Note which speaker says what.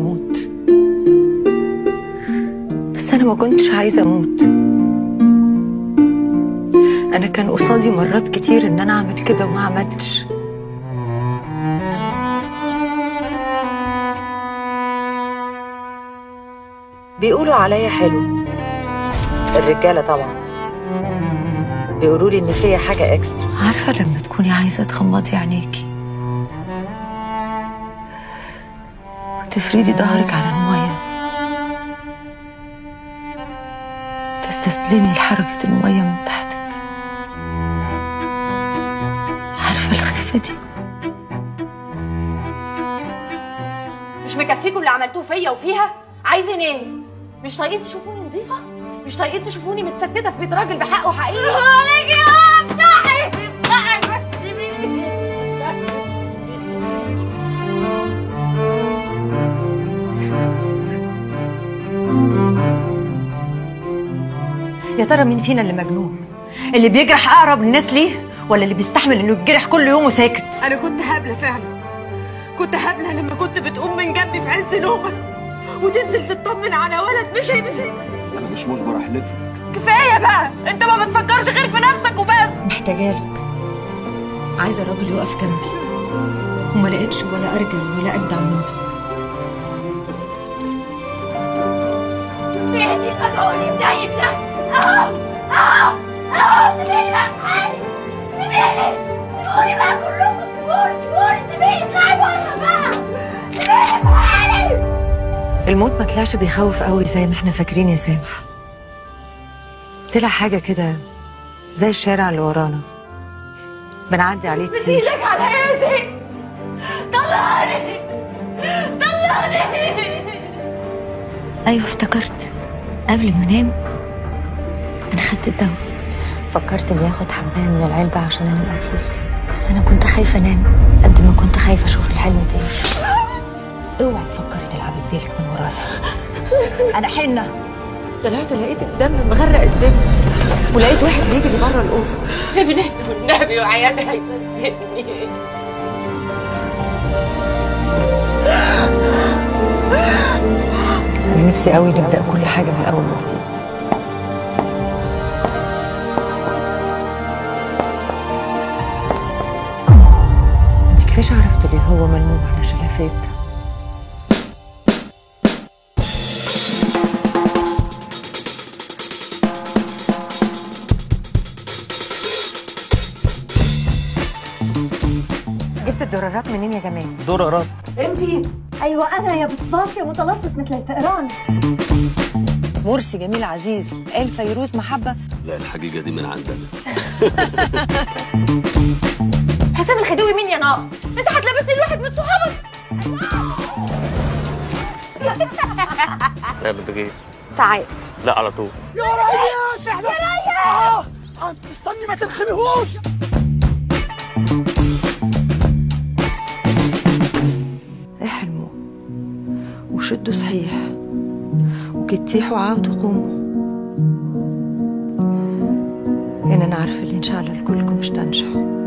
Speaker 1: الموت، بس أنا ما كنتش عايزة أموت. أنا كان قصادي مرات كتير إن أنا أعمل كده وما عملتش.
Speaker 2: بيقولوا عليا حلو الرجالة طبعا، بيقولوا لي إن فيا حاجة إكسترا.
Speaker 1: عارفة لما تكوني عايزة تغمضي عينيكي وتفردي ظهرك على المية وتستسلمي لحركة المية من تحتك، عارفة الخفة دي؟
Speaker 2: مش مكفيكوا اللي عملتوه فيا وفيها؟ عايزين ايه؟ مش طايقين تشوفوني نظيفة؟ مش طايقين تشوفوني متستته في بيت راجل بحقه حقيقي؟ عليك يا افتحي افتحي بس سيبيني.
Speaker 1: يا ترى مين فينا اللي مجنون؟ اللي بيجرح اقرب الناس ليه ولا اللي بيستحمل انه يتجرح كل يوم وساكت؟
Speaker 3: انا كنت هبلة فعلا، كنت هبلة لما كنت بتقوم من جنبي في عز نومك وتنزل تطمن على ولد مش
Speaker 4: انا مش مجبر احلف لك.
Speaker 3: كفاية بقى، انت ما بتفكرش غير في نفسك وبس.
Speaker 1: محتاجالك، عايزه راجل يقف جنبي وما لقيتش ولا ارجل ولا اجدع منك.
Speaker 3: فين المدعو الميت ده؟ اهو اهو اهو، سيبيني بقى في حالي، سيبيني، سيبوني بقى كلكم، سيبوني سيبوني سيبيني، اطلعي بره بقى، سيبيني في حالي.
Speaker 1: الموت ما طلعش بيخوف قوي زي ما احنا فاكرين يا سامح. طلع حاجة كده زي الشارع اللي ورانا بنعدي عليه كتير.
Speaker 3: ايدك على ايدي، طلعني طلعني.
Speaker 1: ايوه افتكرت، قبل ما انام انا خدت الدواء. فكرت اني اخد حبايه من العلبة عشان انا قتيل، بس انا كنت خايفة انام قد ما كنت خايفة اشوف الحلم تاني.
Speaker 2: اوعي تفكري تلعبي بديلك من ورايا، انا حنة.
Speaker 3: طلعت لقيت الدم مغرق الدنيا ولقيت واحد بيجري بره الاوضة. سيبني والنبي وعيادي هيسيبني.
Speaker 1: انا نفسي قوي نبدا كل حاجة من اول وجديد. انت كيفاش عرفت ليه هو ملموم على شلافاز ده؟ جبت الدرارات منين يا جمال؟
Speaker 5: درارات؟
Speaker 6: انتي؟ ايوه انا يا بصاص يا متلصص مثل الفئران.
Speaker 1: مرسي جميل عزيز قال فيروز محبة.
Speaker 4: لا الحقيقة دي من عندنا.
Speaker 3: حسام الخديوي مين يا ناقص؟ انت هتلبسني لواحد من صحابك؟
Speaker 5: لا بتغير
Speaker 1: ساعات.
Speaker 5: لا على طول.
Speaker 7: يا ريس احنا يا ريس استني ما تنخمهوش.
Speaker 1: احلموا وشدوا صحيح وكتيحوا عاودوا قوموا، لأن أنا عارفة اللي إن شاء الله لكلكم مش تنجحوا.